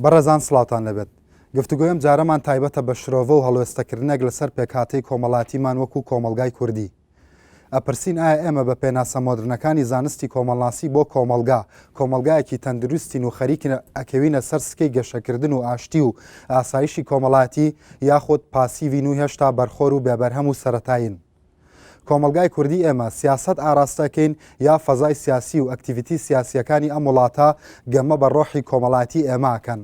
بەڕێزان سڵاوتان لێبێت. گفتوگۆی ئەم جارەمان تایبەتە بە شرۆڤە و هەڵوێستەکردنێک لەسەر پێکهاتەی کۆمەڵایەتیمان وەکو کۆمەڵگای کوردی. ئەپرسین ئایا ئێمە بە پێناسە مۆدرنەکانی زانستی کۆمەڵناسی بۆ کۆمەڵگا، کۆمەڵگایەکی تەندروستین و خەریکین ئەکەوینە سەر سکەی گەشەکردن و ئاشتی و ئاسایشی کۆمەڵایەتی یاخود پاسیڤین و هێشتا بەرخۆر و بێبەرهەم و سەرەتایین؟ کۆمەڵگای کوردی ئێمە سیاسەت ئاراستە ئەکەین یا فەزای سیاسی و ئەکتیڤیتی سیاسییەکانی ئەم وڵاتە گەمە بە ڕۆحی کۆمەڵایەتی ئێمە ئەکەن؟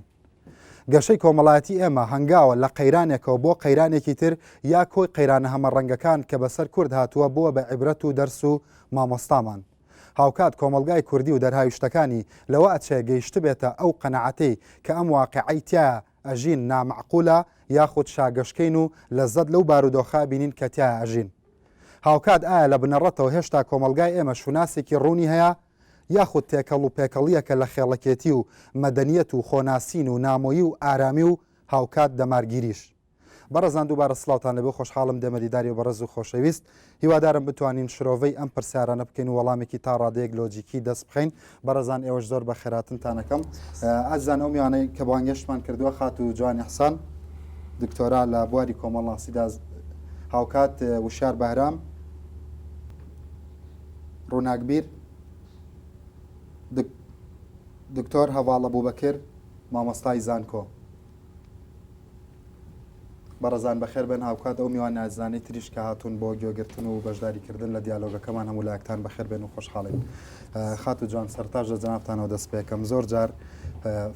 گەشەی کۆمەڵایەتی ئێمە هەنگاوە لە قەیرانێکەوە بۆ قەیرانێکی تر یا کۆی قەیرانە هەمەڕەنگەکان کە بەسەر کورد هاتووە بووە بە عیبرەت و دەرس و مامۆستامان. هاوکات کۆمەڵگای کوردی و دەرهاویشتەکانی لەوە ئەچێ گەیشتبێتە ئەو قەناعەتەی کە ئەم واقیعەی تیایا ئەژین نامەعقولە یاخود شاگەشکەین و لەززەت لەو بارودۆخە ئەبینین کە تیایا ئەژین. هاوکات ئایا لە بنەڕەتەوە هێشتا کۆمەڵگای ئێمە شوناسێکی ڕوونی هەیە؟ یاخود تێکەڵ و پێکەڵییەکە لە خێڵەکێتی و مەدەنیەت و خۆناسین و نامۆیی و ئارامی و هاوکات دەمارگیریش. بەڕێزان دووبارە سڵاوتان لێبێ خۆشحاڵم دێمە دیداری بەڕێز و خۆشەویست هیوادارم بتوانین شرۆڤەی ئەم پرسیارانە بکەین و وەڵامێکی تا ڕادەیەک لۆجیکی دەست بخەین بەڕێزان ئێوەش زۆر بەخێراتنتان ئەکەم ئازیزان ئەو میوانەی کە بانگێشتمان کردووە خاتوو جوان ئیحسان دکتۆرا لە بواری کۆمەڵناسیدا هاوکات وشیار بەهرام ڕووناکبیر دکتۆر هەڤاڵ ئەبوبەکر مامۆستای زانکۆ. بەڕێزان بەخێر بێن هاوکات ئەو میوان نازانەی تریش کە هاتوون بۆ گوێگرتن و بەشداریکردن لە دیالۆگەکەمان هەموو لایەکتان بەخێر بێن و خۆشحاڵین خاتوو جوان سەرتاش لە جەنابتانەوە دەست پێکەم زۆر جار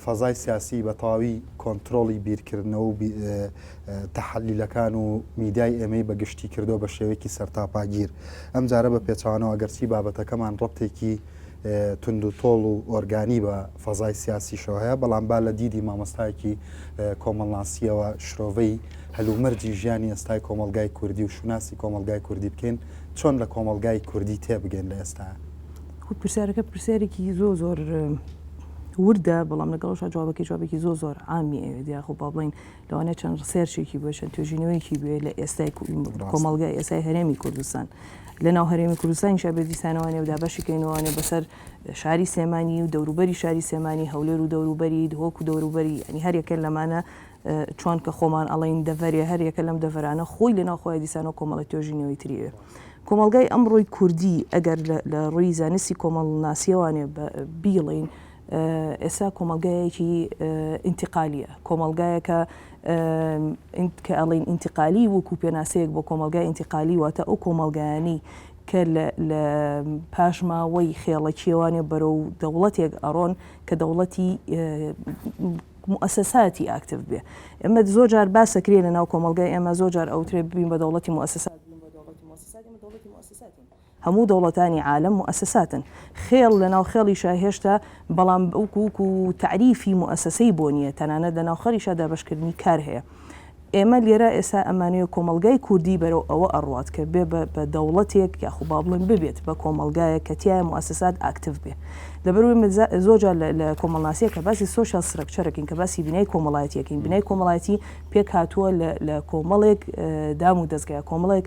فەزای سیاسی بە تەواوی کۆنتترۆڵی بیرکردنەوە و تەحەلیلەکان و میدیای ئێمەی بە گشتی کردووە بە شێوەیەکی سەرتاپاگیر. ئەم جارە بە پێچەوانەوە ئەگەرچی بابەتەکەمان ڕەبتێکی توندوتۆڵ و ئۆرگانی بە فەزای سیاسیشەوە هەیە، بەڵام با لە دیدی مامۆستایەکی کۆمەڵناسییەوە شرۆڤەی هەلومەرجی ژیانی ئێستای کۆمەڵگای کوردی و شوناسی کۆمەڵگای کوردی بکەین، چۆن لە کۆمەڵگای کوردی تێبگەین لە ئێستایا؟ خود پرسیارەکە پرسیارێکی زۆر زۆر وردە، بەڵام لەگەڵەوەشا جوابەکەی جوابێکی زۆر زۆر عامی ئەوێت یاخۆ با بڵێین لەوانەیە چەند research ێکی بوێ چەند توێژینەوەیەکی بوێ لە ئێستای کۆمەڵگای ئێستای هەرێمی کوردستان لە ناو هەرێمی کوردستانیشا بێ دیسانەوانێ و دابەشی کەینەوانێ بەسەر شاری سلێمانی و دەوروبەری شاری سلێمانی هەولێر و دەوروبەری دهۆک و دەوروبەری یعنی هەر یەکە لەمانە چۆن کە خۆمان ئەڵێین دەڤەرێ هەر یەکە لەم دەڤەرانە خۆی لەناو خۆی دیسانەوە کۆمەڵی توێژینەوەی تری ئەوێ کۆمەڵگای ئەمڕۆی کوردی ئەگەر لە ڕووی زانستی کۆمەڵناسیەوانێ بیڵێین ئێستا کۆمەڵگایەکی ئینتقالیە کۆمەڵگایەکە کە ئەڵین ئینتقالی وەکو پێناسەیەک بۆ کۆمەڵگای ئینتقالی واتە ئەو کۆمەڵگایانی کە لە پاشماوەی خێڵەکیەوانێ بەرەو دەوڵەتێک ئەڕۆن کە دەوڵەتی موئەسەساتی ئاکتیڤ بێ. ئێمە زۆر جار باس ئەکرێ لە ناو کۆمەڵگای ئێمە زۆر جار ئەوترێ ببین بە دەوڵەتی موئەسەسات ببین بە دەوڵەتی موئەسەسات ئێمە دەوڵەتی موئەسەساتین. هەموو دەوڵەتانی عالەم موئەسەساتن. خێڵ لە ناو خێڵیشا هێشتا بەڵام وەکو وەکو تەعریفی موئەسەسەی بۆ نییە تەنانەت لە ناو خەڵیشا دابەشکردنی کار هەیە. ئێمە لێرە ئێستا ئەمانەوێ کۆمەڵگای کوردی بەرەو ئەوە ئەڕوات کە بێ بە بە دەوڵەتێک یاخو با بڵێم ببێت بە کۆمەڵگایەک کە تیایا موئەسەسات ئاکتیڤ بێ. لەبەرئەوەی ئێمە زۆر جار لە لە کۆمەڵناسییە کە باسی social structure ئەکەین کە باسی بینای کۆمەڵایەتی ئەکەین بینای کۆمەڵایەتی پێک هاتووە لە لە کۆمەڵێک دام و دەزگا کۆمەڵێک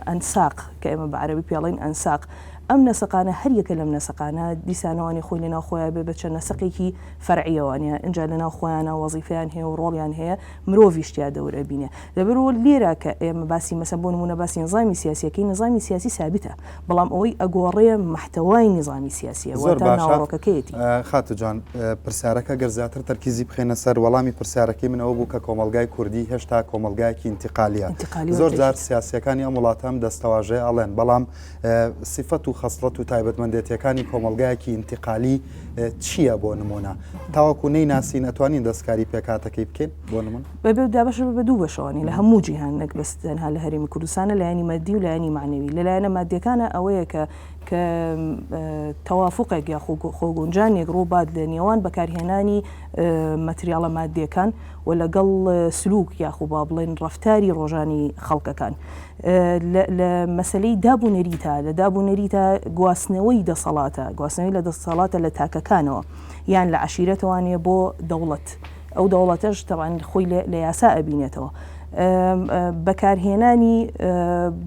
ئەنساق کە ئێمە بە عەرەبی پێ ئەڵێین ئەنساق ئەم نەسەقانە هەر یەکە لەم نەسەقانە دیسانەوانی خۆی لەناو خۆیان بێ بە چەند نەسەقێکی فەرعیەوانە ئینجا لەناو خۆیانە وەزیفەیان هەیە و ڕۆڵیان هەیە مرۆڤیش تیا دەور ئەبینێ لەبەرئەوە لێرە کە ئێمە باسی مەسەن بۆ نموونە باسی نظامی سیاسیەکەی نظامی سیاسی سابتە بەڵام ئەوەی ئەگۆڕێ محتەوای نظامی سیاسیە زۆر واتە باشە ناوەڕۆکەکەیەتی. خاتوو جوان پرسیارەکە گەر زیاتر تەرکیزی بخەینە سەر وەڵامی پرسیارەکەی من ئەوە بوو کە کۆمەڵگای کوردی هێشتا کۆمەڵگایەکی ئینتیقالیە ئینتیقالی زۆر جار وەردەگیرێت. سیاسیەکانی ئەم وڵاتە ئەم دەستەواژەیە ئەڵێن بەڵام سیفەت و خەسڵەت و تایبەتمەندێتیەکانی کۆمەڵگایەکی ئینتیقالی چییە بۆ نمونە تاوەکو نەیناسین ئەتوانین دەستکاری پێکهاتەکەی بکەین بۆ نمونە؟ بەبێ دابەش بە دوو بەشەوە لە هەموو جیهان نەک بەس تەنها لە هەرێمی کوردستانە لایەنی مادی و لایەنی مەعنەوی لە لایەنە مادیەکانە ئەوەیە کە کە تەوافوقێک یا خۆگونجانێک ڕووبات لە نێوان بەکارهێنانی مەتریاڵە مادیەکان و لەگەڵ سلوک یاخو با بڵێن ڕەفتاری ڕۆژانی خەڵکەکان لە مەسەلەی داب و نەریتە، لە داب و نەریتە گواستنەوەی دەسەڵاتە، گواستنەوەی لە دەسەڵاتە لە تاکەکانەوە یان لە عەشیرەتەوانێ بۆ دەوڵەت، ئەو دەوڵەتەش تەبعەن خۆی لە یاسا ئەبینێتەوە. بەکارهێنانی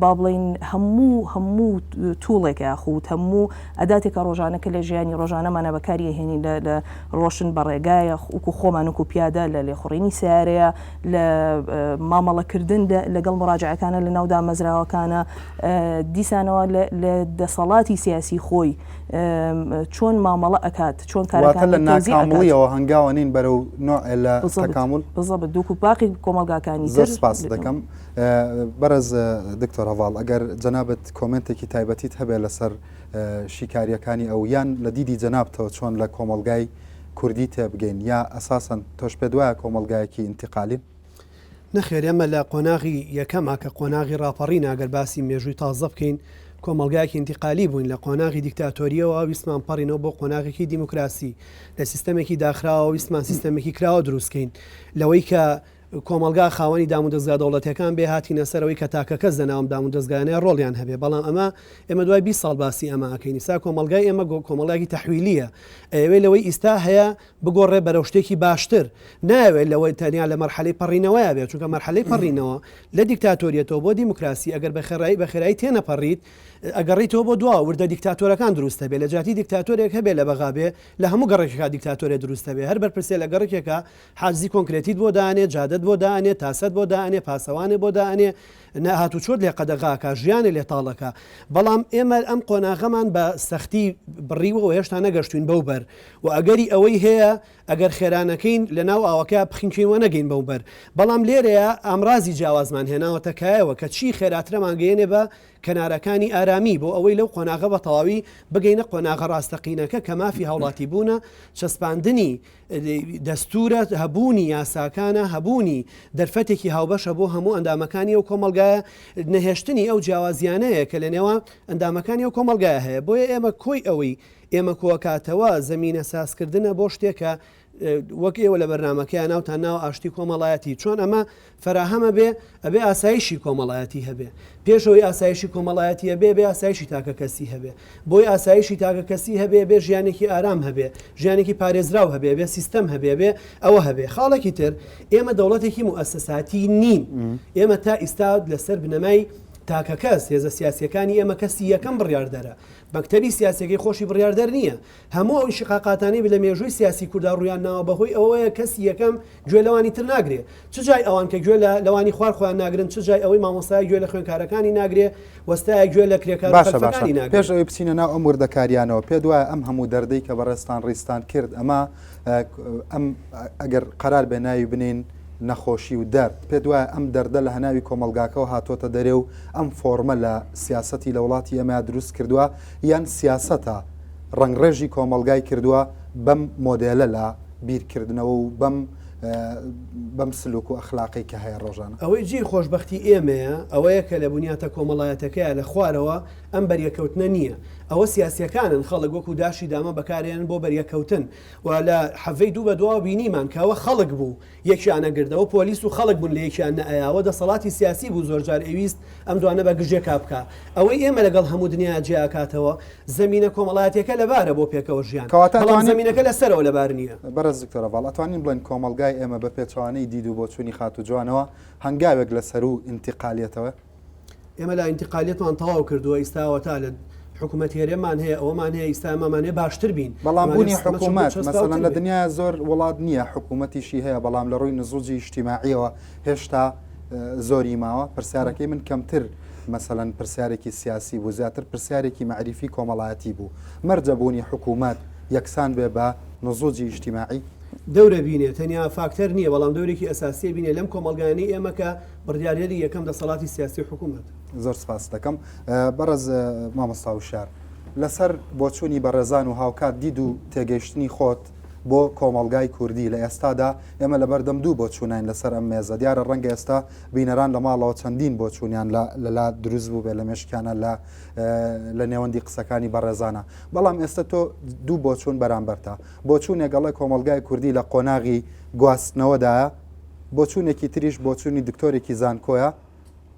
با بڵێین هەموو هەموو توڵێک یاخود هەموو ئەداتێکە ڕۆژانە کە لە ژیانی ڕۆژانەمانە بەکاری ئەهێنین لە لە ڕۆشن بە ڕێگایە وکو خۆمان وکو پیادە لە لێخوڕینی سیارەیە لە مامەڵەکردن لەگەڵ مراجعەکانە لە ناو دامەزراوەکانە دیسانەوە لە دەسەڵاتی سیاسی خۆی چۆن مامەڵە ئەکات چۆن کارەکان لە ناکامڵیەوە هەنگاوە نین بەرەو نوع لە تەکامل بالضبط دوکو باقی کۆمەڵگاکانی زۆر سپاس دەکەم بەڕێز دکتۆر هەڤاڵ ئەگەر جەنابت کۆمێنتێکی تایبەتیت هەبێ لەسەر شیکاریەکانی ئەو یان لە دیدی جەنابتەوە چۆن لە کۆمەڵگای کوردی تێبگەین یا ئەساسەن تۆش پێت وایە کۆمەڵگایەکی ئینتیقالین؟ نەخێر ئێمە لە قۆناغی یەکەما کە قۆناغی ڕاپەڕینە گەر باسی مێژووی تازە بکەین کۆمەڵگایەکی ئینتیقالی بووین لە قۆناغی دیکتاتۆریەوە ویستمان پەڕینەوە بۆ قۆناغێکی دیموکراسی لە سیستەمێکی داخراوە ویستمان سیستەمێکی کراوە دروستکەین لەوەی کە کۆمەڵگا خاوەنی دامودەزگا دەوڵەتیەکان بێ هاتینە سەر ئەوەی کە تاکەکەس لە ناو ئەم دامودەزگایانەیا ڕۆڵیان هەبێ بەڵام ئەمە ئێمە دوای 20 ساڵ باسی ئەمە ئەکەین ئیستا کۆمەڵگای ئێمە کۆمەڵگایەکی تەحویلیە ئەیەوێ لەوەی ئیستا هەیە بگۆڕێ بەرەو شتێکی باشتر نایەوێت لەوەی تەنیا لە مەرحەلەی پەڕینەوەیا بێ چونکە مەرحەلەی پەڕینەوە لە دیکتاتۆریەتەوە بۆ دیموکراسی ئەگەر بە خێرایی بە خێرایی تێنەپەڕیت ئەگەڕیتەوە بۆ دوا وردە دیکتاتۆرەکان دروست دەبێ لە جیاتی دیکتاتۆرێک هەبێ لە بەغا بێ لە هەموو گەڕەکێکا دیکتاتۆرێ دروست دەبێ هەر بەرپرسێ لە گەڕەکێکا حاجزی کۆنکرێتیت بۆ دائەنێ، جادەت بۆ دائەنێ، تاسەت بۆ دائەنێ، پاسەوانێ بۆ دائەنێ، نە هاتوچۆت لێ قەدەغە ئەکا، ژیانێ لێ تاڵ ئەکا. بەڵام ئێمە ئەم قۆناغەمان بە سەختی بڕیوە و هێشتا نەگەشتووین بەو بەر و ئەگەری ئەوەی هەیە ئەگەر خێرا نەکەین لە ناو ئاوەکەیا بخنکێین و نەگەین بەو بەر. بەڵام لێرەیا ئامرازی جیاوازمان هێناوەتە کایەوە کە چی خێراترەمان گەیەنێ بە کەنارەکانی ئارامی بۆ ئەوەی لەو قۆناغە بە تەواوی بگەینە قۆناغە ڕاستەقینەکە کە مافی هاوڵاتیبوونە، چەسپاندنی دەستوورە، هەبوونی یاساکانە، هەبوونی دەرفەتێکی هاوبەشە بۆ هەموو ئەندامەکانی ئەو کۆمەڵگایە، نەهێشتنی ئەو جیاوازیانەیە کە لە نێوان ئەندامەکانی ئەو کۆمەڵگایە هەیە. بۆیە ئێمە کۆی ئەوەی ئێمە کۆکاتەوە زەمینە سازکردنە بۆ شتێک کە وەک ئێوە لە بەرنامەکەیا ناوتان ناوە ئاشتی کۆمەڵایەتی. چۆن ئەمە فەراهەم ئەبێ؟ ئەبێ ئاسایشی کۆمەڵایەتی هەبێ. پێش ئەوەی ئاسایشی کۆمەڵایەتی هەبێ، ئەبێ ئاسایشی تاکەکەسی هەبێ. بۆی ئاسایشی تاکەکەسی هەبێ، ئەبێ ژیانێکی ئارام هەبێ، ژیانێکی پارێزراو هەبێ، ئەبێ سیستەم هەبێ، ئەبێ ئەوە هەبێ. خاڵێکی تر، ئێمە دەوڵەتێکی موئەسەساتی نین. ئێمە تا ئیستا لەسەر بنەمای تاکەکەس، هێزە سیاسییەکانی ئێمە کەسی یەکەم بڕیاردەرە. مەکتەبی سیاسییەکەی خۆشی بڕیاردەر نییە. هەموو ئەو ئینشقاقاتانەی لە مێژووی سیاسی کوردا ڕوویان ناوە بەهۆی ئەوەیە کەسی یەکەم گوێ لەوانی تر ناگرێ چ جای ئەوان کە گوێ لە لەوانی خوار خۆیان ناگرن چ جای ئەوەی مامۆستایە گوێ لە خوێنکارەکانی ناگرێ وەستایە گوێ لە کرێکار و باشە باشە خەلفەکانی ناگرێ. پێش ئەوەی بچینە ناو ئەم وردەکاریانەوە پێت وایە ئەم هەموو دەردەی کە بەڕێزتان ڕیزتان کرد ئەمە ئەم ئەگەر قەرار بێ ناوی بنێین نەخۆشی و دەرد پێت وایە ئەم دەردە لە هەناوی کۆمەڵگاکەوە هاتۆتە دەرێ و ئەم فۆڕمە لە سیاسەتی لە وڵاتی ئێمەیا دروست کردووە یان سیاسەتە ڕەنگڕێژی کۆمەڵگای کردووە بەم مۆدێلە لە بیرکردنەوە و بەم بەم سلوک و ئەخلاقەی کە هەیە ڕۆژانە. ئەوەی جێی خۆشبەختی ئێمەیە ئەوەیە کە لە بنیاتە کۆمەڵایەتەکەیا لە خوارەوە ئەم بەریەککەوتنە نییە. ئەوە سیاسییەکانن خەڵک وەکو داشی دامە بەکارێنن بۆ بەریەککەوتن و لە حەڤەی دوو بەدواوە بینیمان کە ئەوە خەڵک بوو یەکیان ئەگردەوە پۆلیس و خەڵک بوون لە یەکیان نەئەیاوە دەسەڵاتی سیاسی بوو زۆرجار ئەیویست ئەم دوانە بە گژێکا بکا ئەوەی ئێمە لەگەڵ هەموو دنیا جیا ئەکاتەوە زەمینە کۆمەڵایەتیەکە لەبارە بۆ پێکەوە ژیان کەواتە بەڵام ئەتوانین زەمینەکە لە سەرەوە لەبار نییە. بەڕێز دکتۆر هەڤاڵ ئەتوانین بڵێین کۆمەڵگای ئێمە بە پێچەوانەی دید و بۆچوونی خاتوو جوانەوە هەنگاوێک لە سەروو ئینتیقالیەتەوە؟ ئێمە لە ئینتیقالیەتمان تەواو کردووە ئیستا ئەوەتا لە حکوومەت هەرێممان هەیە ئەوەمان هەیە ئیستا ئەمەمان هەیە باشتر بین بەڵام ئەمانەوێ بوونی سیستەمە چەپ و حکوومەت مەسەلەن چەسپاوتر لە بێ. دنیایا زۆر وڵات نییە حکوومەتیشی هەیە بەڵام لە ڕووی نزوجی ئیجتیماعیەوە هێشتا زۆری ماوە پرسیارەکەی من کەمتر مەسەلەن پرسیارێکی سیاسی بوو زیاتر پرسیارێکی مەعریفی کۆمەڵایەتی بوو مەرجە بوونی حکوومەت یەکسان بێ بە نزوجی ئیجتیماعی؟ دەورە بینێ تەنیا فاکتەر نییە بەڵام دەورێکی ئەساسیە بینێ لەم کۆمەڵگایانەی ئێمە کە بڕیاردەری یەکەم دەسەڵاتی سیاسی و حکوومەتە. زۆر سپاست دەکەم بەڕێز مامۆستا وشیار. لەسەر بۆچوونی بەڕێزان و هاوکات دید و تێگەیشتنی خۆت بۆ کۆمەڵگای کوردی لە ئێستادا ئێمە لەبەردەم دوو بۆچووناین لەسەر ئەم مێزە دیارە ڕەنگە ئێستا بینەران لە ماڵەوە چەندین بۆچوونیان لە لەلا دروست بووبێ لە مێشکیانە لە لە نێوەندی قسەکانی بەڕێزانە بەڵام ئێستا تۆ دوو بۆچوون بەرامبەرتە بۆچوونێک ئەڵێ کۆمەڵگای کوردی لە قۆناغی گواستنەوەدایە بۆچوونێکی تریش بۆچوونی دکتۆرێکی زانکۆیە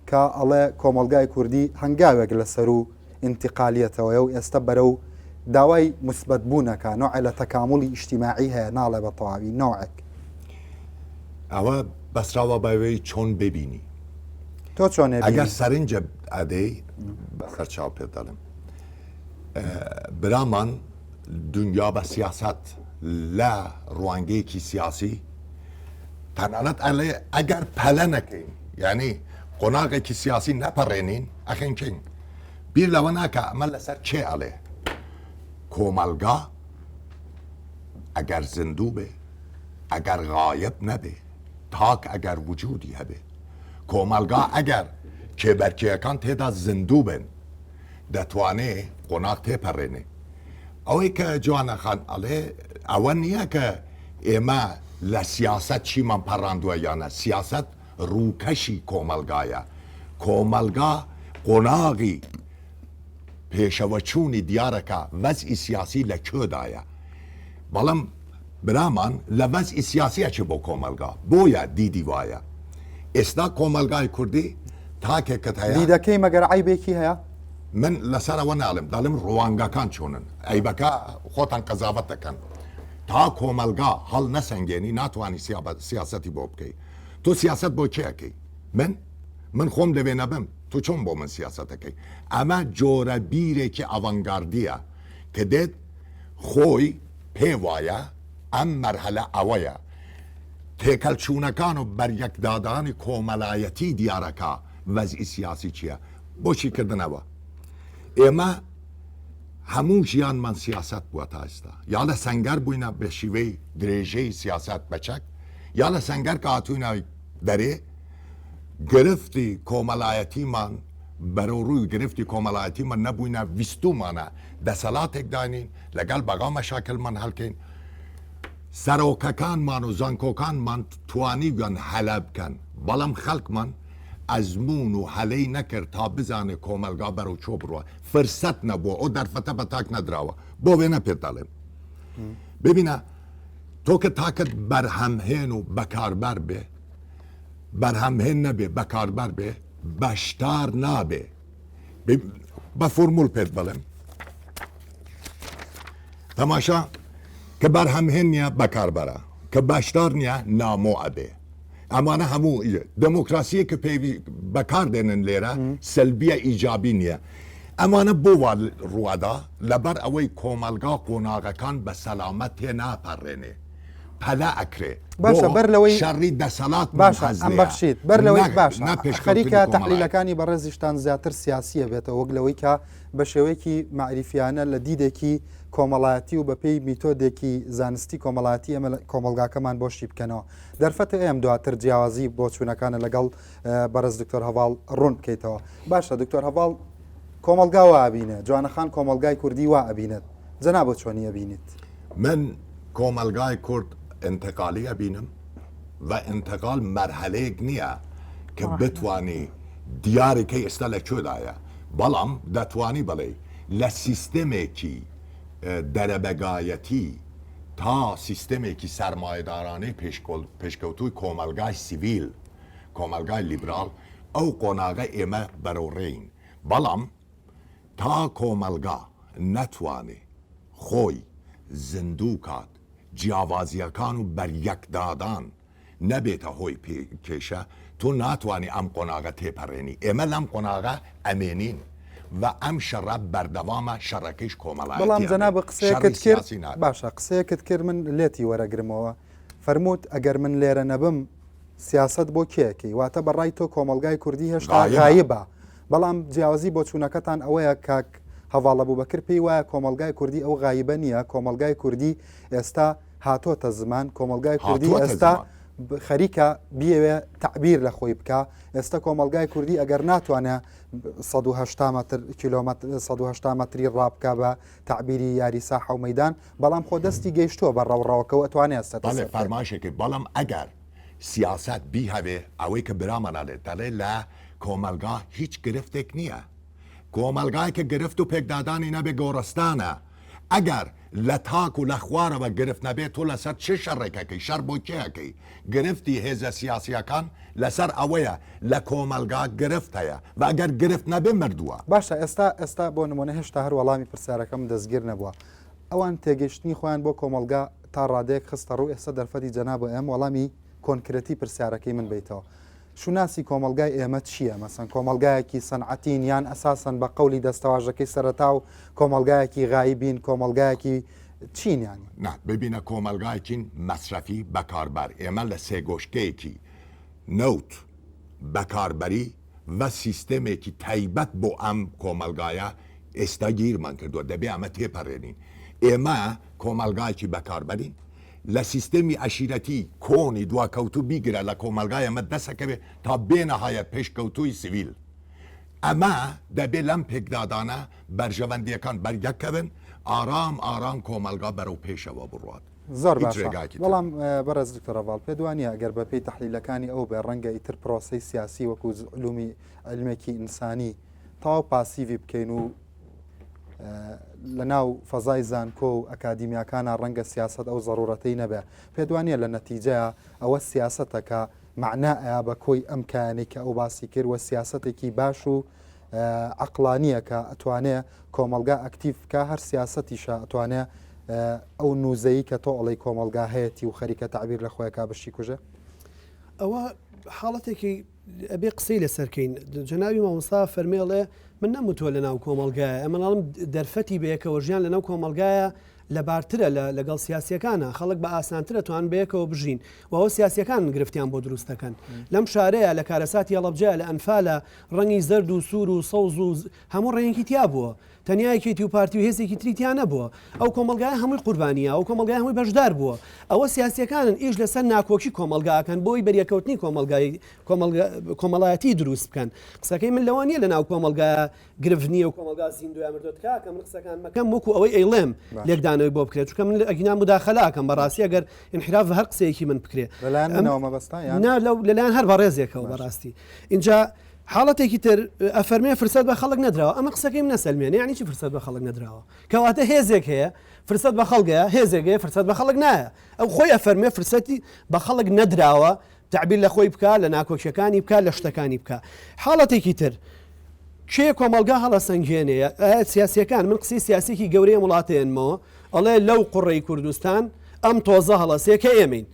کە ئەڵێ کۆمەڵگای کوردی هەنگاوێک لە سەروو ئینتیقالیەتەوەیە و ئێستە بەرەو داوای موسبەت بوون ئەکا، نەوعێ لە تەکاموڵی ئیجتیماعی هەیە، ناڵێ بە تەواوی، نەوعێک. ئەوە بەسراوە بەوەی چۆن ببینی. تۆ چۆن ئەبینی؟ ئەگەر سەرنجە ئەدەی بەسەر چاو پێت دەڵێم. برامان دنیا بە سیاسەت لە ڕوانگەیەکی سیاسی تەنانەت ئەلێ ئەگەر پەلە نەکەین یعنی قۆناغێکی سیاسی نەپەڕێنین ئەخنکین بیر لەوە ناکە ئەمە لەسەر کێ ئەڵێ کۆمەلگا ئەگەر زیندوو بێ ئەگەر غایب نەبێ تاک ئەگەر وجودی هەبێ کۆمەلگا ئەگەر کێبەرکێیەکان تێدا زیندوو بن دەتوانێ قۆناغ تێپەڕێنێ. ئەوەی کە جوانە خان ئەڵێ ئەوە نییە کە ئێمە لە سیاسەت چیمان پەڕاندووە یا نە، سیاسەت ڕووکەشی کۆمەڵگایە. کۆمەڵگا قۆناغی پێشەوەچوونی دیارە کە وەزعی سیاسی لە کوێدایە. بەڵام برامان لە وەزعی سیاسی ئەچێ بۆ کۆمەڵگا بۆیە دیدی وایە ئێستا کۆمەڵگای کوردی تاکێکت هەیە. دیدەکەی مەگەر عەیبێکی هەیە؟ من لەسەر ئەوە ناڵێم دەڵێم ڕوانگەکان چۆنن عەیبەکە خۆتان قەزاوەت دەکەن تا کۆمەڵگا هەڵ نەسەنگێنی ناتوانی سیاسەتی بۆ بکەی تۆ سیاسەت بۆ کێ ئەکەی من من خۆم لەوێ نەبم تۆ چۆن بۆ من سیاسەتەکەی ئەمە جۆرە بیرێکی ئاڤانگاردیە کە دێت خۆی پێ وایە ئەم مەرهەلە ئەوەیە تێکەلچوونەکان و بەریەکدادانی کۆمەلایەتی دیارەکا وەزعی سیاسی چیە بۆ شیکردنەوە ئێمە هەموو ژیانمان سیاسەت بووە تا ئێستا یا لە سەنگەر بووینە بە شیوەی درێژەی سیاسەت بە چەک یا لە سەنگەر کە هاتووینە دەرێ گرفتی کۆمەلایەتیمان بەرەو ڕووی گرفتی کۆمەڵایەتیمان نەبووینە ویستومانە دەسەلاتێک دانین لەگەڵ بەغا مەشاکلمان هەلکەین سەرۆکەکانمان و زانکۆکانمان توانیویان هەلە بکەن بەڵام خەلکمان ئەزموون و هەلەی نەکرد تا بزانێ کۆمەلگا بەرەو چۆ بڕوا فرسەت نەبووە ئەو دەرفەتە بە تاک نەدراوە بۆ وێنە پێت دەڵێم ببینە تۆ کە تاکت بەرهەمهێن و بەکاربەر بێ بەرهەمهێن نەبێ بەکاربەر بێ بەشدار نابێ بە فۆرمول پێت بڵێم تەماشا کە بەرهەمهێن نییە بەکاربەرە کە بەشدار نییە نامۆ ئەبێ ئەمانە هەموو دموکراسیە کە پێوی بەکار دێنن لێرە سلبیە ئیجابی نییە ئەمانە بۆ وا ڕوادا لەبەر ئەوەی کۆمەلگا قۆناغەکان بە سەلامەت تێ ناپەڕێنێ پەلە ئەکرێ باشە بەر لەوەی شەڕی دەسەڵات باشە ئەم بەخشیت بەر لەوەی باشە خەریکە تەحلیلەکانی بەڕێزیشتان زیاتر سیاسیە بێتەوە وەک لەوەی کە بە شێوەیەکی مەعریفیانە لە دیدێکی کۆمەڵایەتی و بەپێی میتۆدێکی زانستی کۆمەڵایەتی ئێمە کۆمەڵگاکەمان بۆ شی بکەنەوە دەرفەتە ئێم دواتر جیاوازی بۆچوونەکانە لەگەڵ بەڕێز دکتۆر هەواڵ ڕوون بکەیتەوە باشە دکتۆر هەواڵ کۆمەڵگا وا ئەبینێ جوانەخان کۆمەڵگای کوردی وا ئەبینێت جەنابت چۆنی ئەبینیت؟ من کۆمەڵگای کورد ئینتقالی ئەبینم و ئینتقال مەرحەلەیەک نییە کە بتوانی دیاری کەی ئێستا لە کوێدایە بەڵام دەتوانی بڵێی لە سیستەمێکی دەرەبەگایەتی تا سیستەمێکی سەرمایەدارانەی پێشکەوتووی کۆمەڵگای سیڤیل کۆمەڵگای لیبراڵ ئەو قۆناغە ئێمە بەرەو ڕێین بەڵام تا کۆمەڵگا نەتوانێ خۆی زیندوو کات، جیاوازییەکان و بەریەکدادان نەبێتە هۆی کێشە، تۆ ناتوانی ئەم قۆناغە تێپەڕێنی. ئێمە لەم قۆناغە ئەمێنین و ئەم شەڕە بەردەوامە، شەڕەکەیش کۆمەڵایەتی بەڵام ئەبێ، جەنابت شەڕی قسەیەکت کرد، سیاسی نابێ. باشە قسەیەکت کرد من لێتی وەرەگرمەوە، فەرمووت ئەگەر من لێرە نەبم سیاسەت بۆ کێ ئەکەی؟ واتە بە ڕای تۆ کۆمەڵگای کوردی هێشتا غایبە. بەڵام جیاوازی بۆچوونەکەتان ئەوەیە کاک هەڤاڵ ئەبوبەکر پێی وایە کۆمەڵگای کوردی ئەو غایبە نییە، کۆمەڵگای کوردی ئێستا هاتۆتە زمان، کۆمەڵگای کوردی ئێستا خەریکە بیەوێ تەعبیر لە خۆی بکا، ئێستا کۆمەڵگای کوردی ئەگەر ناتوانێ 180 مەتر کیلۆمەتر 180 مەتری ڕابکا بە تەعبیری یاری ساحە و مەیدان، بەڵام خۆ دەستی گەیشتووە بە ڕەوڕەوەکە و ئەتوانێ هەستێتە بەڵێ سەر پێ. فەرمایشێکی بەڵام ئەگەر سیاسەت بیهەوێ ئەوەی کە برامان ئەڵێ دەڵێ لە کۆمەڵگا هیچ گرفتێک نییە کۆمەڵگای کە گرفت و پێکدادانی نەبێ گۆڕستانە ئەگەر لە تاک و لە خوارەوە گرفت نەبێ تۆ لەسەر چ شەڕێک ئەکەی شەڕ بۆ کێ ئەکەی گرفتی هێزە سیاسیەکان لەسەر ئەوەیە لە کۆمەڵگا گرفت هەیە و ئەگەر گرفت نەبێ مردووە. باشە ئێستا ئێستا بۆ نمونە هێشتا هەر وەڵامی پرسیارەکەم دەستگیر نەبووە ئەوان تێگەیشتنی خۆیان بۆ کۆمەڵگا تا ڕادەیەک خستە ڕوو ئێستا دەرفەتی جەنابە ئەم وەڵامی. کۆنکرێتی پرسیارەکەی من بیتەوە. شوناسی کۆمەڵگای ئێمە چییە؟ مەسەن کۆمەڵگایەکی سەنعەتین یان ئەساسەن بە قەولی دەستەواژەکەی سەرەتا و کۆمەڵگایەکی غایبین، کۆمەڵگایەکی چین یانی؟ نا، ببینە کۆمەڵگایەکین مەسرەفی بەکاربەر، ئێمە لە سێگۆشکەیەکی نەوت بەکاربەری و سیستێمێکی تایبەت بۆ ئەم کۆمەڵگایە ئێستا گیرمان کردووە، دەبێ ئەمە تێپەرێنین. ئێمە کۆمەڵگایەکی بەکاربەرین، لە سیستێمی عەشیرەتی کۆنی دواکەوتوو بیگرە لە کۆمەڵگای ئەمە دەسەکەوێ تا بێنەهایەت پێشکەوتووی سڤیل. ئەمە دەبێ لەم پێکدادانە بەرژەوەندییەکان بەریەک کەون، ئارام ئارام کۆمەڵگا بەرەو پێشەوە بڕوات. زۆر باشە بەڵام بەڕێز دکتۆر هەڤاڵ پێت وا نییە ئەگەر بەپێی تەحلیلەکانی ئەو بێ ڕەنگە ئیتر پرۆسەی سیاسی وەکو علومی علمێکی ئینسانی تەواو پاسیڤی بکەین و لە ناو فەزای زانکۆ و ئەکادیمیاکانە ڕەنگە سیاست ئەو زەڕورەتەی نەبێ پێت وا نییە لە نەتیجەیە ئەوە سیاستە کە مەعنا ئەیا بە کۆی ئەم کایانەی کە ئەو باسی کرد و سیاسەتێکی باش و عەقڵانییە کە ئەتوانێ کۆمەڵگا ئەکتیڤ بکا هەر سیاسەتیشە ئەتوانێ ئەو نوزەی کە تۆ ئەڵێی کۆمەڵگا هەیەتی و خەریکە تەعبیر لە خۆیەکا بشیکوژێ؟ ئەوە حاڵەتێکی ئەبێ قسەی لەسەر کەین جەنابی مامۆستا فەرمێ ئەڵێ من نەموتووە لەناو کۆمەڵگایە ئەمە ئەڵێم دەرفەتی بەیەکەوە ژیان لەناو کۆمەڵگایە لەبارترە لە لەگەڵ سیاسیەکانە خەڵک بە ئاسانترە توان بەیەکەوە بژین و ئەوە سیاسیەکان گرفتیان بۆ دروست دەکەن لەم شارەیە لە کارەساتی هەڵەبجەیە لە ئەنفالە ڕەنگی زەرد و سوور و سەوز و هەموو ڕەنگێکی تیا بووە تەنیا یەکێتی و پارتی و هێزێکی تری تیا نەبووە ئەو کۆمەڵگایە هەمووی قوربانیە ئەو کۆمەڵگای هەمووی بەشدار بووە ئەوە سیاسیەکانن ئیش لەسەر ناکۆکی کۆمەڵگا ئەکەن بۆی بەریەکەوتنی کۆمەڵگای کۆمەڵایەتی دروست بکەن قسەکەی من لەوە نییە لە ناو کۆمەڵگا گرفت نییە و کۆمەڵگا زیندووە مردووە تکاکە من قسەکان مەکەم وەکو ئەوەی ئەیڵێم لێکدانەوەی بۆ بکرێت چونکە من ئەگینا مداخلە ئەکەم بەڕاستی ئەگەر انحراف هەر قسەیەکی من بکرێ لەلایەن منەوە مەبەستە یان نا لەلایەن هەر بەڕێزێکەوە بەڕاستی اینجا حاڵەتێکی تر ئەفەرمێ فرسەت بە خەڵک نەدراوە ئەمە قسەکەی منە سەلمێنێ یعنی چی فرسەت بە خەڵک نەدراوە کەواتە هێزێک هەیە فرسەت بە خەڵگەیە هێزێک هەیە فرسەت بە خەڵک نایە ئەو خۆی ئەفەرمێ فرسەتی بە خەڵک نەدراوە تەعبیر لە خۆی بکا لە ناکۆکیەکانی بکا لە شتەکانی بکا حاڵەتێکی تر کێ کۆمەڵگا هەڵەسەنگێنێ ئایا سیاسیەکان من قسەی سیاسێکی گەورەی ئەم وڵاتە هێنمەوە ئەڵێ لەو قوڕەی کوردستان ئەم تۆزە هەڵەسێ کە ئێمەین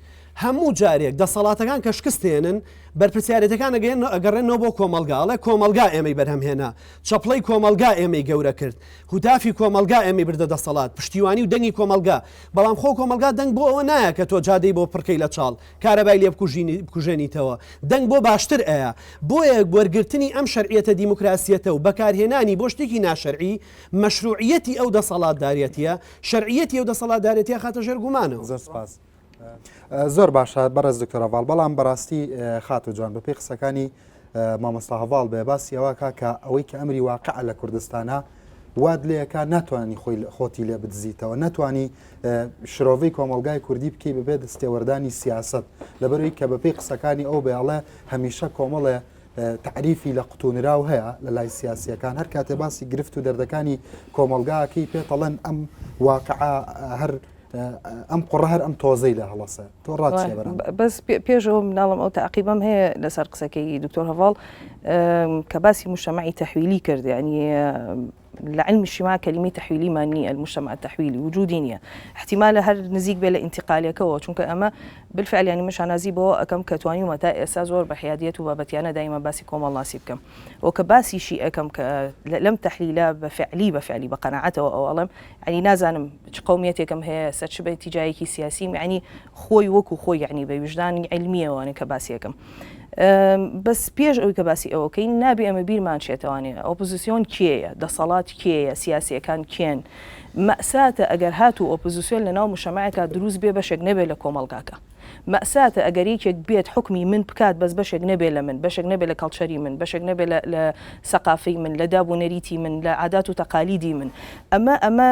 هەموو جارێک دەسەڵاتەکان کە شکست هێنن بەرپرسیارێتەکان ئەگەن ئەگەڕێنەوە بۆ کۆمەڵگا ئەڵێ کۆمەڵگا ئێمەی بەرهەمهێنا چەپڵەی کۆمەڵگا ئێمەی گەورە کرد هوتافی کۆمەڵگا ئێمەی بردە دەسەڵات پشتیوانی و دەنگی کۆمەڵگا بەڵام خۆ کۆمەڵگا دەنگ بۆ ئەوە نایە کە تۆ جادەی بۆ پڕکەی لە چاڵ کارەبای لێ بکوژێنیتەوە دەنگ بۆ باشتر ئەیا. بۆیە وەرگرتنی ئەم شەرعیەتە دیموکراسیەتە و بەکارهێنانی بۆ شتێکی ناشەرعی، مەشروعیەتی ئەو دەسەڵاتداریەتیە، شەرعیەتی ئەو دەسەڵاتدارێتیە ئەخاتە ژێر گومانەوە. زۆر سپاس. زۆر باشە بەڕێز دکتۆر هەڤاڵ، بەڵام بەڕاستی خاتوو جوان بەپێی قسەکانی مامۆستا هەڤاڵ بێ باسی ئەوە کا کە ئەوەی کە ئەمری واقعە لە کوردستانە وات لێکا ناتوانانی خۆی خۆتی لێ بدزیتەوە ناتوانانی شرۆڤەی کۆمەڵگای کوردی بکەی بەبێ دەستێوەردانی سیاسەت لەبەرەوەی کە بەپێی قسەکانی ئەو بێڵێ هەمیشە کۆمەڵێ تعریفی لە قوتونراو هەیە لە لای سیاسیەکان هەر کاتێ باسی گرفت و دەردەکانی کۆمەلگاکەی پێتەڵێن ئەم واقعە هەر ئەم قوڕە هەر ئەم تۆزەی لە هەڵەسە تۆ ڕات چیە بەرام؟ بەس پێش ئەوە مناڵم ئەو تەعقیبەم هەیە لەسەر قسەکەی دکتۆر هەڤاڵ کە باسی مجتمعی تحویلی کرد یعنی لە علم اجتماع کەلیمەی تحویلیمان نییە المجتمع التحویلی وجودی نییە احتیمالە هەر نزیک بێ لە ئینتقالەکەەوە چونکە ئەمە بالفعل یعنی من شانازی بەوە ئەکەم کە توانیومە تا ئێستا زۆر بە حیادیەت و بابەتیانە دایمە باسی کۆمەڵناسی بکەم و کە باسیشی ئەکەم کە لەم تحلیلە بە فعلی بە فعلی بە قەناعەتەوە ئەو ئەڵێم یعنی نازانم چ قەومیەتێکم هەیە سەر چ بە ئیتیجاهێکی سیاسیم یعنی خۆی وەکو خۆی یعنی بە ویژدانی عیلمیەوە کە باسی ئەکەم بەس پێش ئەوی کە باسی ئەوەکەین نابێ ئەمە بیرمان چێتەوانێ ئۆپۆزیسیۆن کێیە دەسەڵات کێیە سیاسیەکان کێن مەساتە ئەگەر هاتوو ئۆپۆزیسیۆن لەناو مشەمەعێکا دروست بێ بەشێک نەبێ لە کۆمەڵگاکە مەئساتە ئەگەر یەکێک بێت حوکمی من بکات بەس بەشێک نەبێ لە من، بەشێک نەبێ لە culture ی من، بەشێک نەبێ لە لە سەقافەی من، لە داب و نەریتی من، لە عادات و تەقالیدی من. ئەمە ئەمە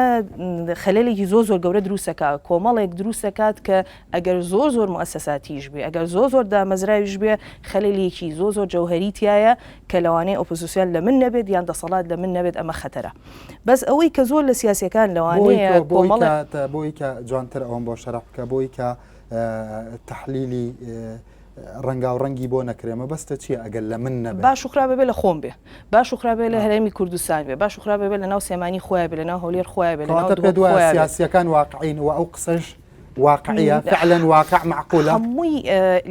خەلەلێکی زۆر زۆر گەورە دروست ئەکا، کۆمەڵێک دروست ئەکات کە ئەگەر زۆر زۆر موئەسەساتیش بێ، ئەگەر زۆر زۆر دامەزراویش بێ، خەلەلێکی زۆر زۆر جەوهەری تیایە کە لەوانەیە ئۆپۆزیسیۆن لە من نەبێت یان دەسەڵات لە من نەبێت ئەمە خەتەرە. بەس ئەوەی کە زۆر لە سیاسیەکان لەوانەیە کۆمەڵێ بۆی کە جوانتر ئەوەم بۆ شەرح بکە بۆی کە تەحلیلی ڕەنگاو ڕەنگی بۆ نەکرێ مەبەستە چییە ئەگەر لە من نەبێ؟ باش و خراپە بێ لە خۆم بێ باش و خراپە لە هەرێمی کوردستان بێ باش و خراپە بێ لە ناو سلێمانی خۆیان بێ لە ناو هەولێر خۆیان بێ لە ناو دهۆک خۆیان بێ. سیاسیەکان واقعین و ئەو قسەش. واقعیە فعلا واقع مەعقولە؟ هەمووی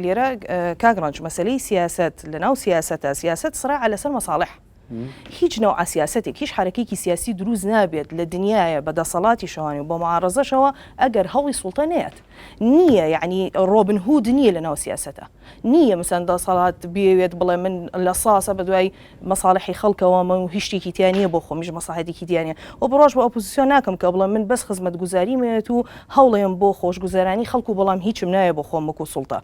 لێرە کاک ڕەنج مەسەلەی سیاسەت لەناو سیاسەتە سیاسەت سڕاعە لەسەر مەساڵح هیچ نەوعە سیاسەتێک هیچ حەرەکەیەکی سیاسی دروست نابێت لە دنیایە بە دەسەڵاتیشەوانی و بە معارەزەشەوە ئەگەر هەوڵی سوڵتە نەیات نییە یعنی ڕۆبن هود نییە لەناو سیاسەتە نییە مەسەن دەسەڵات بیەوێت بڵێ من لە ساسە بە دوای مەساڵحی خەڵکەوە من و هیچ شتێکی تیا نییە بۆ خۆمیش مەساحەتێکی تیا نییە و بڕواش بە ئۆپۆزیسیۆن ناکەم کە بڵێم من بەس خزمەتگوزاریم ئەوێت و هەوڵێم بۆ خۆشگوزەرانی خەڵک و بەڵام هیچم ناوێ بۆ خۆم وەکو سوڵتە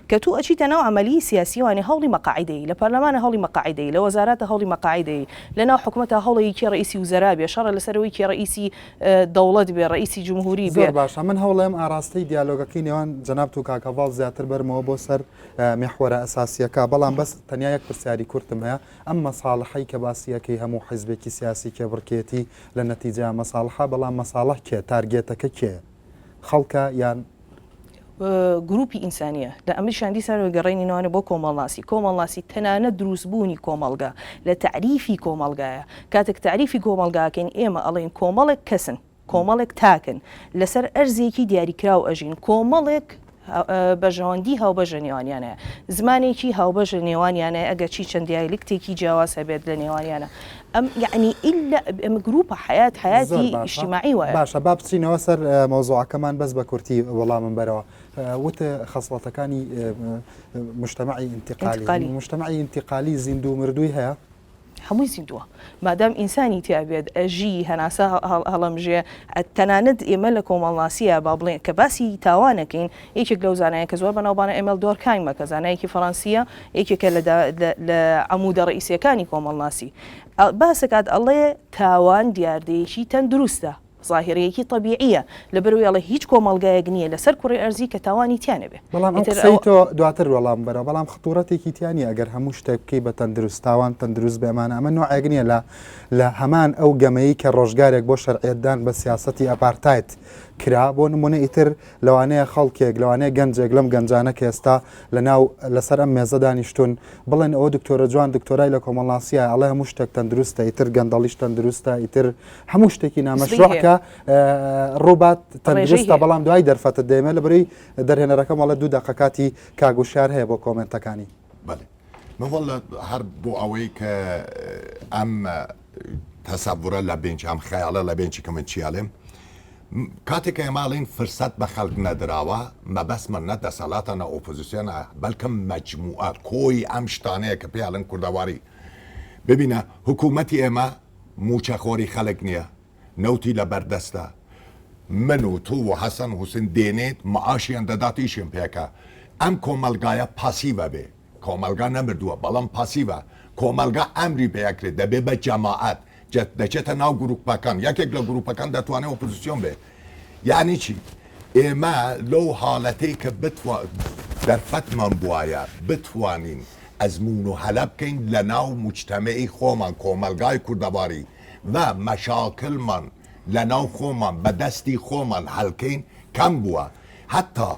کە تو ئەچیتە ناو عەمەلیی سیاسی وانێ هەوڵی مەقاعی دەی لە پەرلەمانە هەوڵی مەقاعی دەی لە وەزاراتە هەوڵی مەقاعی دەی لە ناو حکومەتا هەوڵێی کێ ڕەئیسی وزەرا بێ شەڕە لەسەر ئەوەی کێ ڕەئیسی دەوڵەت بێ ڕەئیسی جمهوری بێ. زۆر باشە من هەوڵێم ئاراستەی دیالۆگەکەی نێوان جەنابت و کاک هەڤاڵ زیاتر بەرمەوە بۆ سەر میحوەرە ئەساسییەکە، بەڵام بەس تەنیا یەک پرسیاری کورتم هەیە، ئەم مەساڵحەی کە باسی ئەکەی هەموو حیزبێکی سیاسی کێبڕکێیەتی لە نەتیجەیا مەساڵحە، بەڵام مەساڵح کێ؟ تارگێتەکە کێیە؟ خەڵکە یان؟ گروپی ئینسانییە. لە ئەمریشان دیسانەوە گەڕێنینەوانە بۆ کۆمەڵناسی. کۆمەڵناسی تەنانەت دروستبوونی کۆمەڵگا لە تەعریفی کۆمەڵگایە. کاتێک تەعریفی کۆمەڵگا ئەکەین ئێمە ئەڵێین کۆمەڵێک کەسن. کۆمەڵێک تاکن لەسەر ئەرزێکی دیاریکراو ئەژین، کۆمەڵێک بەرژەوەندی هاوبەش لە نێوانیان هەیە، زمانێکی هاوبەش لە نێوانیان هەیە، ئەگەرچی چەند دیالیکتێکی جیاواز هەبێت لە نێوانیانە. ئەم یەعنی ئیلا ئەم گروپە حەیات زۆر حەیاتی باشە ئیجتیماعی وایە. باشە با بچینەوە سەر مەوزوعەکەمان بەس بە کورتی وەڵامم بەرەوە وت خەسڵەتەکانی مجتەمەعی ئینتقالی ئینتقالی. مجتەمەعی ئینتقالی زیندوو مردووی هەیە؟ هەمووی زیندووە مادام ئینسانی تیا بێت ئەژی هەناسە هەڵەمژێ تەنانەت ئێمە لە کۆمەڵناسیە با بڵێن کە باسی تاوانەکەین یەکێک لەو زانایە کە زۆر بەناوبانە ئێمێل دۆرکایمە کە زانایەکی فەڕەنسیە یەکێکە لە عەمودە ڕئیسیەکانی کۆمەڵناسی باسەکات ئەڵێ تاوان دیاردەیەکی تەندروستە زاهیرەیەکی تەبیعیە لەبەرئەوەی ئەڵێ هیچ کۆمەڵگایەک نیە لەسەر کوڕەی ئەرزی کە تاوانی تیا نەبێ. بەڵام ئەم ئیتر قسەی ئەوە. تۆ دواتر وەڵام بەرەوە بەڵام خطورەتێکی تیا نیە ئەگەر هەموو شتێک بکەی بە تەندروست تاوان تەندروست بێ ئەمانە ئەمە نوعێک نیە لە لە هەمان ئەو گەمەی کە ڕۆژگارێک بۆ شەرعیەتدان بە سیاسەتی ئەپارتاید کرا بۆ نمونە ئیتر لەوانەیە خەڵکێک لەوانەیە گەنجێک لەم گەنجانە کە ئێستا لە ناو لەسەر ئەم مێزە دانیشتوون بڵێن ئەوە دکتۆرە جوان دکتۆرای لە کۆمەڵناسیە ئەڵێ هەموو شتێک تەندروستە ئیتر گەندەڵیش تەندروستە ئیتر هەموو شتێکی نامەشروع کە ڕووبات تەندروستە بەڵام دوای دەرفەتت دێمە لە بەرەی دەرهێنەرەکەم ئەڵێ دوو دەقە کاتی کاک وشیار هەیە بۆ کۆمێنتەکانی. بەڵێ من واللە هەر بۆ ئەوەی کە ئەم تەسەورە لە بێنچ ئەم خەیاڵە لە بێنچی کە من چیاڵێم کاتێک کە ئێمە ئەڵێین فرسەت بە خەڵک نەدراوە مەبەستمان نە دەسەڵاتە نە ئۆپۆزیسیۆنە بەلکەم مەجموعە کۆی ئەم شتانەیە کە پێی ئەڵێن کوردەواری ببینە حکوومەتی ئێمە مووچەخۆری خەلک نیە نەوتی لە بەر دەستە من و تۆ و حەسەن حوسێن دێنێت معاشیان دەدات ئیشیان پێکا ئەم کۆمەلگایە پاسیڤە بێ کۆمەلگا نەمردووە بەڵام پاسیڤە کۆمەلگا ئەمری پێ ئەکرێت دەبێ بە جەماعەت دەچێتە ناو گروپەکان یەکێک لە گروپەکان دەتوانێت ئۆپۆزیسیۆن بێ یعنی چی ئێمە لەو حاڵەتەی کە بتوا دەرفەتمان بوایە بتوانین ئەزموون و هەلە بکەین لە ناو موجتەمعی خۆمان، کۆمەلگای کوردەواری، و مەشاکلمان لە ناو خۆمان بە دەستی خۆمان حەل کەین کەم بووە. حەتتا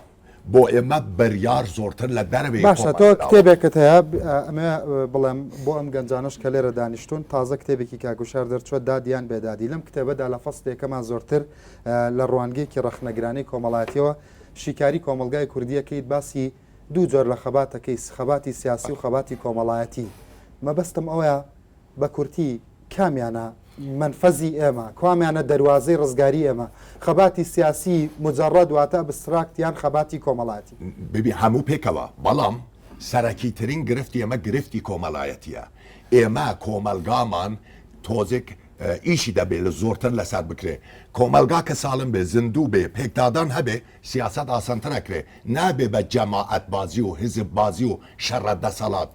بۆ ئێمە بریار زۆرتر لە دەرەوەی باشە خۆمان تۆ دراوە. کتێبێکت هەیە ئەمەوێ بڵێم بۆ ئەم گەنجانەش کە لێرە دانیشتوون تازە کتێبێکی کاک وشار دەرچووە داد یان بێدادی لەم کتێبەدا لە فەسڵی یەکەما زۆرتر لە ڕوانگەیەکی ڕەخنەگرانەی کۆمەڵایەتیەوە شیکاری کۆمەڵگای کوردیەکەیت باسی دوو جۆر لە خەباتەکەی خەباتی سیاسی و خەباتی کۆمەڵایەتی مەبەستم ئەوەیە بە کورتی کامیانە مەنفەزی ئێمە کوامیانە دەروازەی ڕزگاری ئێمە خەباتی سیاسی مجەڕەد واتە abstract یان خەباتی کۆمەڵایەتی؟ ببی هەموو پێکەوە بەڵام سەرەکی ترین گرفتی ئێمە گرفتی کۆمەڵایەتیە ئێمە کۆمەڵگامان تۆزێک ئیشی دەبێ لە زۆرتر لەسەر بکرێ کۆمەڵگا کە ساڵم بێ زیندوو بێ پێکدادان هەبێ سیاسەت ئاسانتر ئەکرێ نابێ بە جەماعەت بازی و حیزب بازی و شەڕە دەسەڵات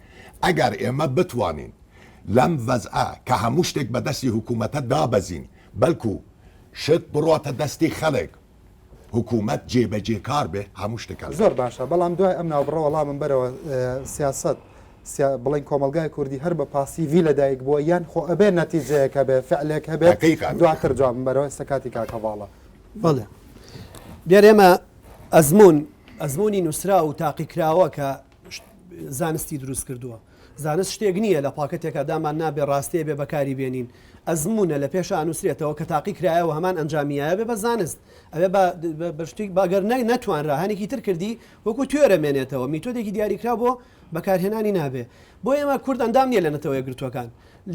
ئەگەر ئێمە بتوانین لەم وەزعە کە هەموو شتێک بە دەستی حکوومەتە دابەزین بەلکو شت بڕواتە دەستی خەلک حکوومەت جێبەجێکار بێ هەموو شتێک هەل زۆر باشە بەڵام دوای ئەم ناوبڕە وەڵامم بەرەوە سیاسەت سیا بڵێن کۆمەڵگای کوردی هەر بە پاسیڤی لەدایک بووە یان خۆ ئەبێ نەتیجەیەک هەبێ فعلێک هەبێت دەقیقا. دواتر جوابم بەرەوە ئێستا کاتی کاک هەڤاڵە. بەڵێ دیارە ئێمە ئەزموون ئەزموونی نووسراو و تاقیکراوە کە زانستی دروست کردووە. زانست شتێک نییە لە پاکەتێکا دامان نابێ ڕاستیە بێ بەکاری بێنین. ئەزموونە لە پێشا ئەنووسرێتەوە کە تاقی کرایەوە هەمان ئەنجامی یایە بێ بە زانست. ئەوێ بە بە شتێک بە گەر نە نەتوانرا هەنێکی تر کردی وەکوو تیۆرە مێنێتەوە. میتۆدێکی دیاریکراو بۆ بەکارهێنانی نابێ. بۆ ئێمە کورد ئەندام نییە لە نەتەوە یەکگرتووەکان.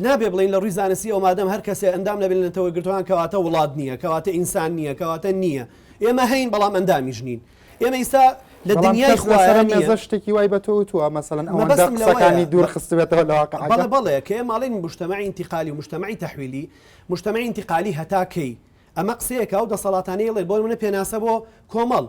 نابێ بڵێین لە ڕووی زانستییەوە مادەم هەر کەسێ ئەندام نەبێ لە نەتەوە یەکگرتووەکان کەواتە وڵات نییە، کەواتە ئینسان نییە، کەواتە نییە. ئێمە هەین بەڵام ئەندامیش نین. ئێمە ئیستا لە بەڵام دنیای کەس لەسەر خوایە ئەم نییە. مێزە شتێکی وای بە تۆ وتووە مەسەلەن ئەوەندە مەبەستم لەوەیە قسەکانی دوور بە خستبێتەوە لە بەڵێ واقعەکە؟ بەڵێ کە ئێمە ئەڵێین موجتەمەعی ئینتیقالی و موجتەمەعی تەحویلی، موجتەمەعی ئینتیقالی هەتا کەی؟ ئەمە قسەیەکە ئەو دەسەڵاتانەی ئەڵێن بۆ نموونە پێناسە بۆ کۆمەڵ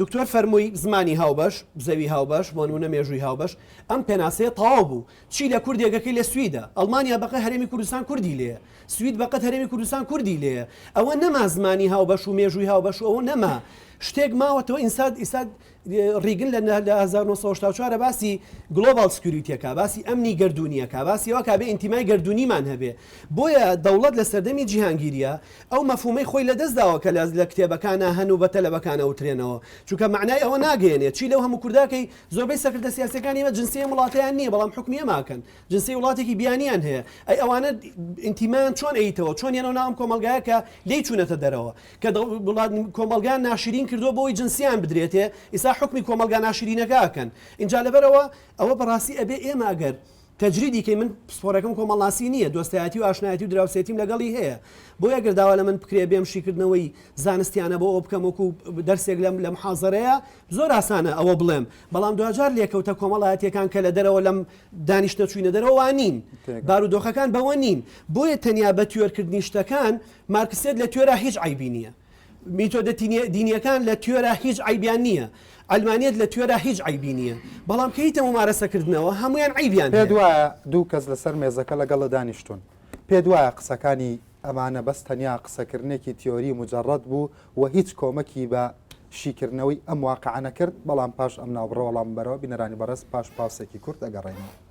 دکتۆر فەرمووی زمانی هاوبەش، زەوی هاوبەش، بۆ نموونە مێژووی هاوبەش، ئەم پێناسەیە تەواو بوو. چی لە کوردێکەکەی لە سویدە؟ ئەڵمانیا بەقەد هەرێمی کوردستان کوردی لێیە. سوید بەقەد هەرێمی کوردستان کوردی لێیە. ئەوە نەما زمانی هاوبەش و مێژووی هاوبەش و ئەوە نەما. شتێک ماوەتەوە ئینسان ئیستا ڕیگن لە 1984 باسی global security ەکە باسی ئەمنی گەردوونیەکە باسی ئەوە کا بێ ئینتیمای گەردوونیمان هەبێ بۆیە دەوڵەت لە سەردەمی جیهانگیریە ئەو مەفهومەی خۆی لەدەست داوە کە لە کتێبەکانا هەن و بە تەلەبەکان ئەوترێنەوە چونکە مەعنای ئەوە ناگەیەنێ چی لەو هەموو کورداکەی زۆربەی سەرکردە سیاسیەکانی ئێمە جنسیەی ئەم وڵاتەیان نییە بەڵام حوکمی ئێمە ئەکەن جنسیەی وڵاتێکی بیانیان هەیە ئەی ئەوانە ئینتیمایان چۆن ئەیتەوە چۆن یەنەوە ناو ئەم کۆمەڵگایە کە لێی چوونەتە دەرەوە کە وڵات کۆمەڵگایان ناشرین کردووە بۆی جنسیان بدرێتێ ئیسا حوکمی کۆمەڵگا ناشرینەکە ئەکەن ئینجا لەبەرەوە ئەوە بەڕاستی ئەبێ ئێمە ئەگەر تەجریدی کەی من پسپۆرەکەم کۆمەڵناسی نییە دۆستایەتی و ئاشنایەتی و دراوسێتیم لەگەڵی هەیە بۆیە گەر داوا لە من بکرێ بێم شیکردنەوەی زانستیانە بۆ ئەوە بکەم وەکو دەرسێک لەم لە محازەرەیە زۆر ئاسانە ئەوە بڵێم بەڵام دواجار لێکەوتە کۆمەڵایەتیەکان کە لە دەرەوە لەم دانیشتنە چوینە دەرەوە وا نین بارودۆخەکان بەوە نین بۆیە تەنیا بە تیۆرکردنی شتەکان مارکسێت لە تیۆرا هیچ عەیبی نییە میتۆدە دینیەکان لە تیۆرا هیچ عەیبیان نییە، عەلمانیەت لە تیۆرا هیچ عەیبی نییە، بەڵام کە یتە مومارەسەکردنەوە هەموویان عەیبیان پێت هەیە. وایە دوو کەس لەسەر مێزەکە لەگەڵت دانیشتوون، پێت وایە قسەکانی ئەمانە بەس تەنیا قسەکردنێکی تیۆری موجەڕەد بوو و هیچ کۆمەکی بە شیکردنەوەی ئەم واقعە نەکرد؟ بەڵام پاش ئەم ناوبڕە وەڵام بەرەوە بینەرانی بەڕێز پاش پاوسێکی کورت ئەگەڕێینەوە.